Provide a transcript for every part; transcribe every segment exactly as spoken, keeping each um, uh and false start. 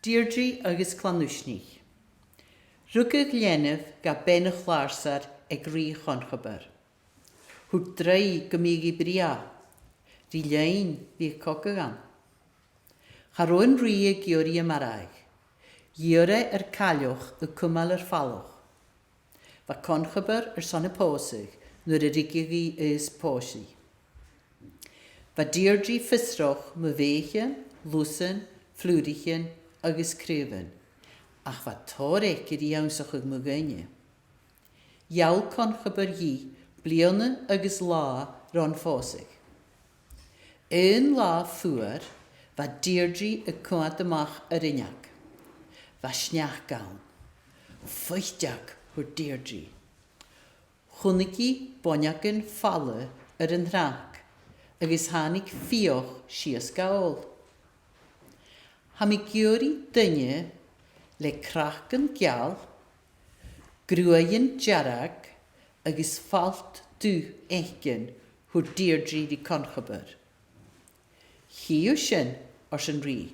Deirdre agus Clann Uisnich. Rugadh leanabh dha bean a' chlàrsair aig rìgh Chonchobair. Thuirt draoidh gum biodh i brèagha, ri linn bhiodh cogadh ann. Cha robh an rìgh ag iarraidh a marbhadh. Dh'iarr e air cailleach a chumail air falach. Bha Conchobar airson a pòsadh nuair a ruigeadh i aos pòis i. Bha Deirdre fiosrach mu bheathaichean, lusan, flùraichean agus craobhan, ach bha tòrr aice ri ionnsachadh mu dhaoine. Gheall Conchobar dhi bliadhna agus latha ron phòsadh. Aon latha fuar, bha Deirdre a' coimhead a-mach air uinneag. Bha sneachd ann. Fuiteag, thuirt Deirdre. Chunnaic i boinneagan fala air an tràigh agus thàinig fiadh sìos gu òl. Tha mi ag iarraidh duine le craiceann geal, gruaidhean dearg agus falt dubh fhaicinn, thuirt Deirdre ri Conchobar. Chì thu sin, ars an rìgh.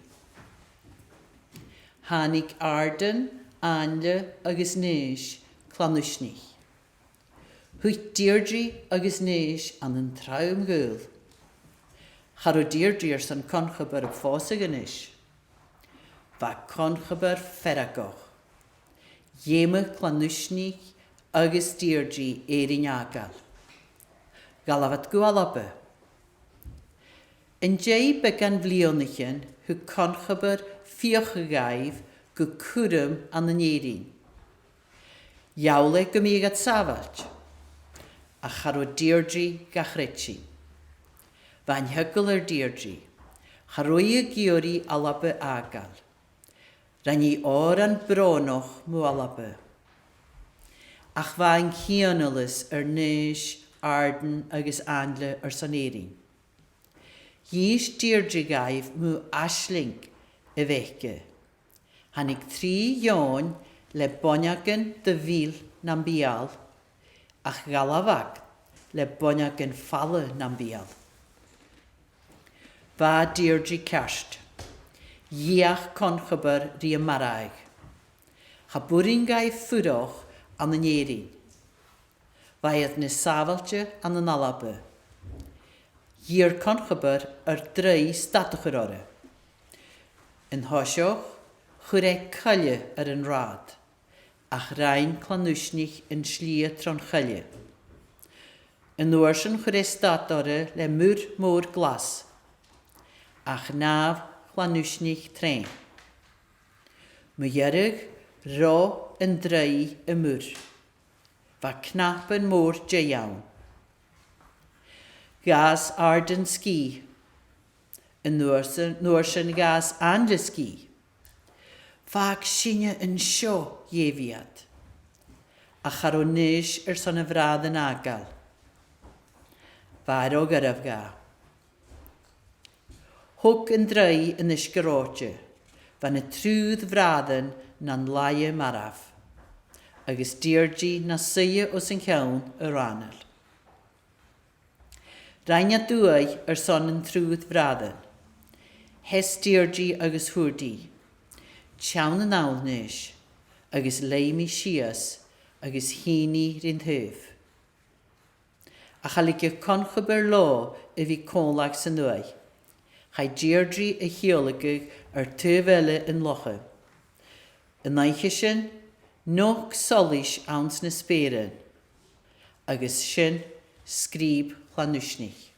Thàinig Àrdan, Ainle agus Naois, Clann Uisnich. Thuit Deirdre agus Naois ann an trom-ghaol. Cha robh Deirdre airson Conchobar a phòsadh a-nis. Bha Conchobar feargach. Dh'fheumadh Clann Uisnich agus Deirdre Èirinn fhàgail. Dh'fhalbh iad gu Alba. An dèidh beagan bhliadhnaichean, thug Conchobar fiachaibh gu cuirm ann an Èirinn. Gheall e gum biodh iad sàbhailte, ach cha robh Deirdre ga chreidsinn. Bha an t-eagal air Deirdre. Cha robh i ag iarraidh Alba fhàgail. Rinn i òran brònach mu Alba. Ach bha an cianalas air Naois, Àrdan agus Ainle airson Èirinn. Dh'innis Deirdre dhaibh mu aisling a bh' aice. Thàinig trì eòin le boinneagan de mhil nam beul, ach dh'fhalbh iad le boinneagan fala nam beul. Bha Deirdre ceart. Dh'fheuch Conchobar ri a marbhadh. Cha b' urrainn dhaibh fuireach ann an Èirinn. Bha iad nas sàbhailte ann an Alba. Dh'iarr Conchobar air draoidh stad a chur orra. An toiseach, chuir e coille air an rathad, ach rinn Clann Uisnich an slighe tron choille. An uair sin chuir e stad orra le muir mòr glas, ach shnàmh Clann Uisnich treun. Mu dheireadh, roth an draoidh a' mhuir. Bha cnapan mòr deighe ann. Dh'fhàs Àrdan sgìth. An uair sin, an uair sin dh'fhàs Ainle sgìth. Fàg sinne an seo, dh'èigh iad. Ach cha robh Naois airson a bhràthair fhàgail. Bha e ro gharbh dha. Thog an draoidh an uisge reòite, bha na triùir bhràithrean nan laighe marbh, agus Deirdre na suidhe os an ceann a rànail. Rinn iad uaigh airson nan triùir bhràithrean. Sheas Deirdre agus thuirt i, "Teann a-nall, a Naois," agus leum i sìos agus shìn i rin taobh. Ach cha leigeadh Conchobar leotha a bhith còmhla san uaigh. Chaidh Deirdre a thiodhlaigeadh air taobh eile an locha. An oidhche sin, nochd solais anns na speuran, agus sin sgrìob Chlann Uisnich.